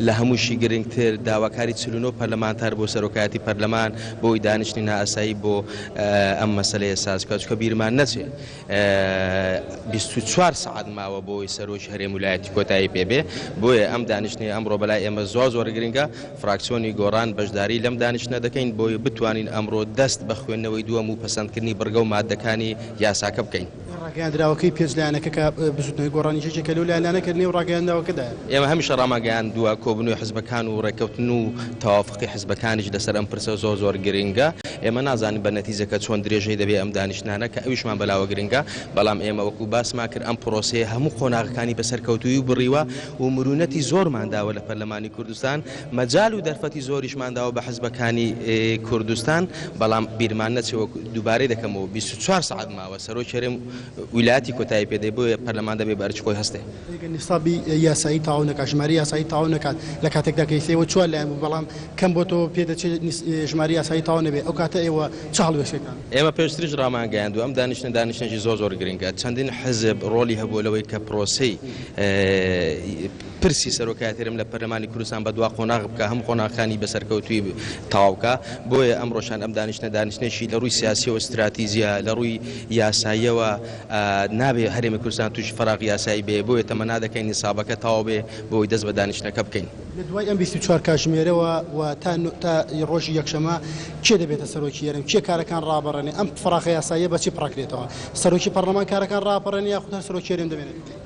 لە هەمووشی گرنگتر داواکاری 49 پەرلەمانتار بۆ سەرۆکایەتی پەرلەمان بۆی دانیشتنی نائاسایی بۆ ئەم مەسەلەیە ساز بکات، چونکە بیرمان نەچێ 24 سەعات ماوە بۆی سەرۆکی هەرێم ولایەتی کۆتایی پێ بێ. بۆیە ئەم دانیشتنەی ئەمڕۆ بەلای ئێمە زۆر زۆر گرنگە. فراکسیۆنی گۆڕان بەشداری لەم دانیشتنە دەکەین بۆی بتوانین ئەمڕۆ دەست بە خوێندنەوەی دووەم و پەسەندکردنی بڕگە و ماددەکانی یاساکە بکەین. ڕاگەیاندراوەکەی پێنج لایەنەکە کە بزوتنەوەی گۆڕانیش یەکێکە لەو لایەنانە کە نێو ڕاگەیاندراوەکەدایە. ئێمە هەمیشە ڕامانگەیاندووە کۆبوونەوەی حزبەکان و ڕێککەوتن و تەوافقی حزبەکانیش لەسەر ئەم پرسە زۆر زۆر گرنگە. ئێمە نازانین بە نەتیجەکە چۆن درێژەی دەبێ ئەم دانیشتنانە کە ئەویشمان بەلاوە گرنگە، بەڵام ئێمە وەکو باسمان کرد ئەم پرۆسەیە هەموو قۆناغەکانی بە سەرکەوتوویی بڕیوە و مرونەتی زۆرمان داوە لە پەرلەمانی کوردستان، مەجال و دەرفەتی زۆریشمان داوە بە حزبەکانی کوردستان، بەڵام بیرمان نەچێ وەک دووبارەی دەکەمەوە 24 سەعات ماوە سەرۆکی هەرێم ویلایەتی کۆتایی پێ دێ، بۆیە پەرلەمان دەبێ بە ئەرکی خۆی هەستێ. ئەگەر نیسابی یاسایی تەواو نەکات، ژمارەی یاسایی تەواو نەکات، لە کاتێکدا کە ئیستا ئێوە چوار لایەن بوون، بەڵام کەم بۆتەوە پێدەچێت ژمارەی یاسایی تەواو نەبێ، ئەو کاتە ئێوە چ هەڵوێستێکتان؟ ئێمە پێشتریش ڕامانگەیاندووە ئەم دانیشتنە دانیشتنێکی زۆر زۆر گرنگە، چەندین حزب ڕۆڵی هەبووە لەوەی کە پرۆسەی پرسی سەرۆکایەتی هەرێم لە پەرلەمانی کوردستان بە دوا قۆناغ بکا، هەموو قۆناغەکانی بە سەرکەوتوویی تەواو بکا، بۆیە ئەمڕۆشان ئەم دانیشتنە دانیشتنێکی لە ڕووی سیاسییەوە ستراتیجییە، لە ڕووی یاساییەوە نابێ هەرێمی کوردستان تووشی فەراغی یاسایی بێ، بۆیە تەمەنا دەکەین نیسابەکە تەواو بێ بۆ ئەوەی دەست بە دانیشتنەکە بکەین. لە دوای ئەم 24 کاتژمێرەوە و تا تا ڕۆژی یەکشەممە کێ دەبێتە سەرۆکی هەرێم؟ کێ کارەکان ڕابەڕێنێ؟ ئەم فەراغە یاساییە بە چی پڕەکرێتەوە؟ سەرۆکی پەڕلەمان کارەکان ڕاپەڕێنێ یاخود هەر سەرۆکی هەرێم دەمێنێتەوە؟